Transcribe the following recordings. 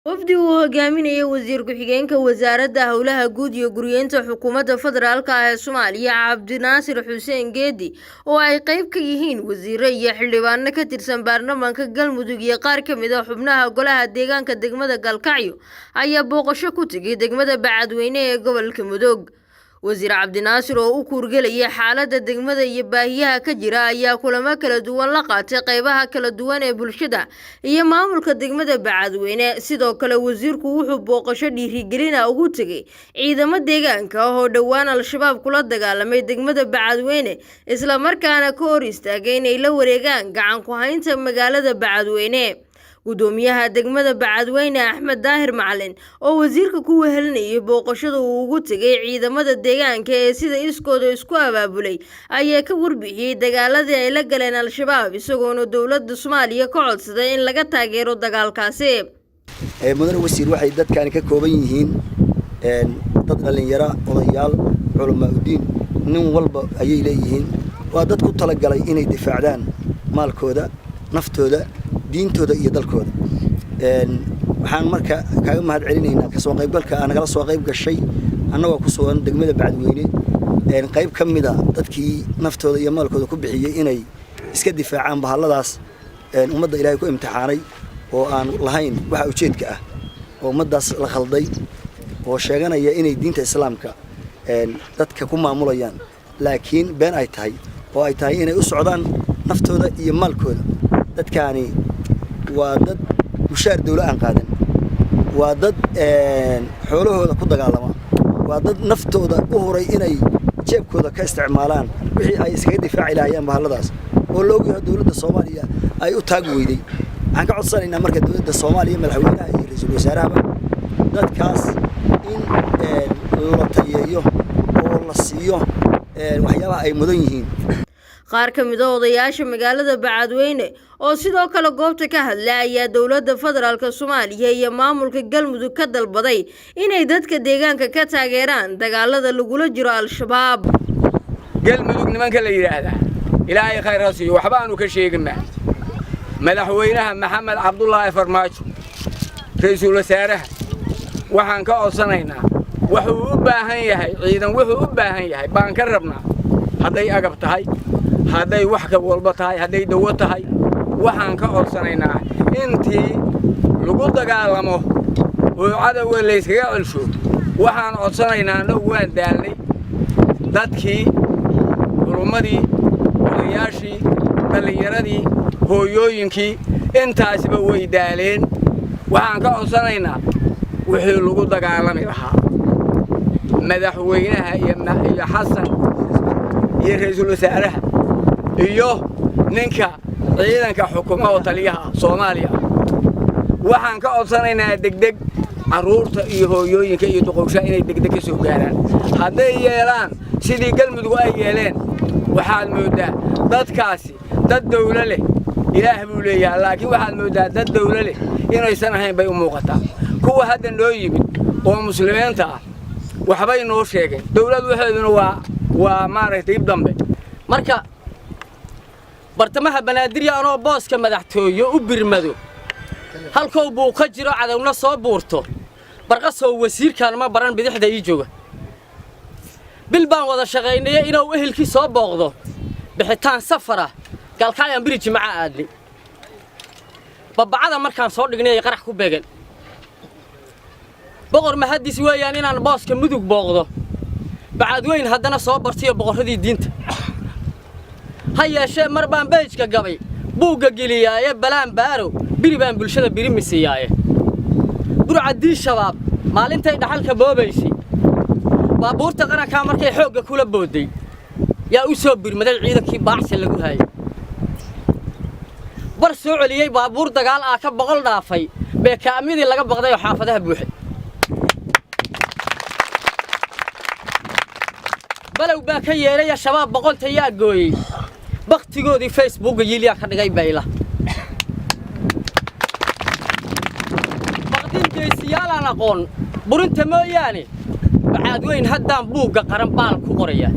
Wafdi uu hogaaminayay wasiir ku-xigeenka wasaaradda howlaha guud iyo guryeynta xukuumadda federaalka ah ee Soomaaliya Cabdinaasir Xuseen Geedi oo ay qayb ka yihiin wasiiro iyo xildhibaano ka tirsan baarlamaanka Galmudug iyo qaar ka mid ah xubnaha golaha deegaanka degmada Galkacyo ayaa booqasho ku tegay degmada Bacadweyne ee gobolka Mudug. Wasiir Cabdinaasir oo u kuurgelaya xaaladda degmada iyo baahiyaha ka jira ayaa kulamo kala duwan la qaatay qaybaha kala duwan ee bulshada iyo maamulka degmada Bacadweyne. Sidoo kale wasiirku wuxuu booqasho dhiirigelin ah ugu tegay ciidamo deegaanka ah oo dhowaan Al-shabaab kula dagaalamay degmada Bacadweyne, isla markaana ka hor istaagay inay la wareegaan gacan ku haynta magaalada Bacadweyne. Gudoomiyaha degmada Bacadweyne Axmed Daahir Macalin oo wasiirka ku wehelinayay booqashada uu ugu tegay ciidamada deegaanka ee sida iskooda isku abaabulay ayaa ka warbixiyay dagaaladii ay la galeen Al-shabaab, isagoona dowladda Soomaaliya ka codsaday in laga taageero dagaalkaasi. Mudane wasiir, waxay dadkani ka kooban yihiin dad dhallinyaro, odayaal, culamaa udiin, nin walba ayay leeyihiin. Waa dad ku talagalay inay difaacdaan maalkooda, naftooda, diintooda iyo dalkooda. Waxaan marka kaaga mahad celinaynaa kasoo qaybgalka aa nagala soo qayb gashay annagoo ku sugan degmada Bacadweyne, qayb ka mid a dadkii naftooda iyo maalkooda ku bixiyey inay iska difaacaan bahalladaas ummadda Ilaahay ku imtixaanay oo aan lahayn waxa ujeedka ah, oo ummaddaas la khalday oo sheeganaya inay diinta islaamka dadka ku maamulayaan, laakiin been ay tahay oo ay tahay inay u socdaan naftooda iyo maalkooda. Dadkaani waa dad mushaar dawlo aan qaadan, waa dad xoolahooda ku dagaalama, waa dad naftooda u huray inay jeebkooda ka isticmaalaan wixii ay iskaga difaaci lahayaan bahalladaas oo la ogyahay dowladda Soomaaliya ay u taag weyday. Waxaan ka codsanaynaa marka dowladda Soomaaliya, madaxweynaha iyo ra-iisul wasaarahaba, dadkaas in la tayeeyo oo la siiyo waxyaabaha ay mudan yihiin. Qaar ka mid a odayaasha magaalada Bacadweyne oo sidoo kale goobta ka hadlay ayaa dowladda federaalka Soomaaliya iyo maamulka Galmudug ka dalbaday inay dadka deegaanka ka taageeraan dagaalada lagula jiro Al-shabaab. Galmudug nimanka la yidhaahdaa, Ilaahay khayr ha siiyo, waxba aanu ka sheegin. Madaxweynaha Maxamed Cabdulaahi Farmaajo, ra-iisul wasaaraha, waxaan ka codsanaynaa wuxuu u baahan yahay ciidan, wuxuu u baahan yahay baan ka rabnaa, hadday agab tahay, hadday wax ka walba tahay, hadday dawo tahay. Waxaan ka codsanaynaa intii lagu dagaalamo oo cadowga layskaga celsho. Waxaan codsanaynaa, annagu waan daalnay, dadkii, culummadii, odayaashii, dhallinyaradii, hooyooyinkii, intaasiba way daaleen. Waxaan ka codsanaynaa wixii lagu dagaalami lahaa, madaxweynaha iyo Xasan iyo ra-iisul wasaaraha iyo ninka ciidanka xukuma oo taliyaha Soomaaliya. Waxaan ka codsanaynaa degdeg carruurta iyo hooyooyinka iyo duqowshaha inay degdeg ka soo gaaraan. Hadday yeelaan sidii Galmudug ay yeeleen, waxaad mooddaa dadkaasi dad dawlo leh, Ilaah buu leeyahay, laakiin waxaad mooddaa dad dawlo leh inaysan ahayn bay u muuqataa. Kuwa hadda noo yimid oo muslimiinta ah waxbay noo sheegeen, dawlad waxeeduna waa maaragtay dib dambe. Marka bartamaha Banaadirya anoo booska madaxtooyo u birmado, halkow buu ka jiro cadowna soo buurto, barqasow wasiirkaan ma baran bidixda ii jooga. Bil baan wada shaqaynaya inuu ehelkii soo booqdo, bixitaan safara Gaalkacyaan biri Jimca aadnay. Babacada markaan soo dhignay ay qarax ku beegan. Boqor mahadis weeyaan inaan booska Mudug booqdo, Bacadweyn haddana soo bartayo boqorradii diinta. Ha yeeshee mar baan beejka gabay buugga geliyaaye, balaan baarow biri baan bulshada birimi siiyaaye. Burcaddii Shabaab maalintay dhaxalka boobaysay, baabuurta qarankaa markay xoogga kula boodday, yaa u soo birmaday ciidankii baacsa lagu haayay, bar soo celiyey baabuur dagaal ah ka 100 dhaafay, beekaamidii laga baqday oo xaafadaha buuxay. Balow baa ka yeedhaya Shabaab boqonta yaa gooyey, bakhtigoodii Facebookga yiilyaa ka dhigay bayla. Baqdin geesiyaalaan aqoon burinta mooyaane, Bacaadweyn haddaan buugga qaran baal ku qorayaa.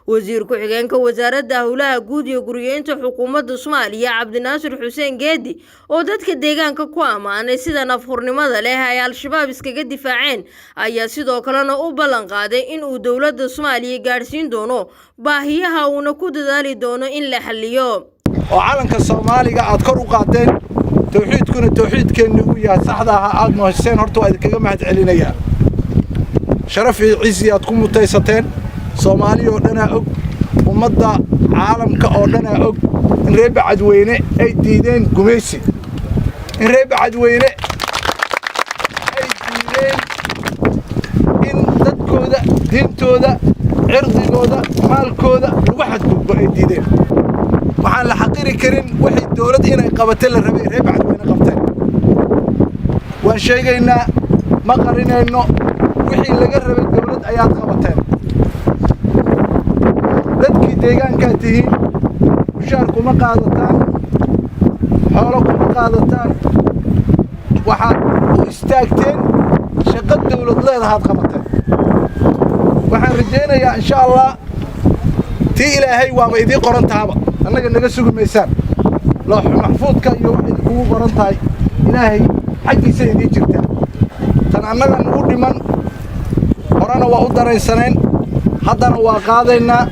Wasiir ku-xigeenka wasaaradda howlaha guud iyo guriyeynta xukuumadda Soomaaliya Cabdinaasir Xuseen Geedi oo dadka deegaanka ku ammaanay sida nafhurnimada leh ay Al-Shabaab iskaga difaaceen ayaa sidoo kalena u ballan qaaday in uu dowladda Soomaaliya gaadhsiin doono baahiyaha uuna ku dadaali doono in la xalliyo. Oo calanka Soomaaliga aad kor u qaadeen, tawxiidkuna tawxiidkeenni uu yahay saxda ahaa aad nohoseen, horta waa idinkaga mahad celinayaa. Sharaf iyo cizi aad ku mutaysateen. Soomaali oo dhanaa og, ummadda caalamka oo dhanaa og in reer Bacadweyne ay diideen gumaysi, in reer Bacadweyne ay diideen in dadkooda, diintooda, cirdigooda, maalkooda lagu xadgudbo ay diideen. Waxaan la xaqiri karin waxay dowlad inay qabate la rabay reer Bacadweyne qabteen. Waan sheegaynaa, ma qarinayno. Wixii laga rabay dowlad ayaad qabateen. Dadkii deegaankaad tihiin, mushaar kuma qaadataan, xoolo kuma qaadataan. Waxaad u istaagteen shaqo dowlad leedahaad qabateen. Waxaan rajaynayaa insha Allah tii Ilaahay waaba idiin qoran tahaba, annaga naga sugi maysaan. Loox maxfuudka iyo waxay idinkugu qoran tahay Ilaahay xaggiisa idiin jirtaa. Tan annaga nagu dhiman horena waa u daraysaneen, haddana waa qaadaynaa,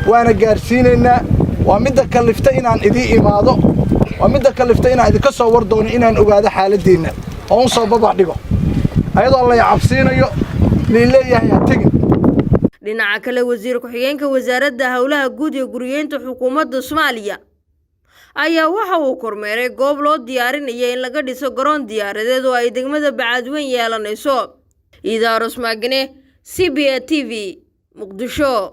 waana gaadhsiinaynaa. Waa midda kallifta inaan idiin imaado, waa midda kallifta inaan idinka soo war doono, inaan ogaado xaaladdiinna oo un soo babac dhigo ayadoo lay cabsiinayo liileeyahay ha tegin. Dhinaca kale, wasiir ku-xigeenka wasaaradda howlaha guud ee guriyeynta xukuumadda Soomaaliya ayaa waxa uu kormeeray goob loo diyaarinaya in laga dhiso garoon diyaaradeed oo ay degmada Bacadweyn yeelanayso. Idaarus Maagane, CBA TV, Muqdisho.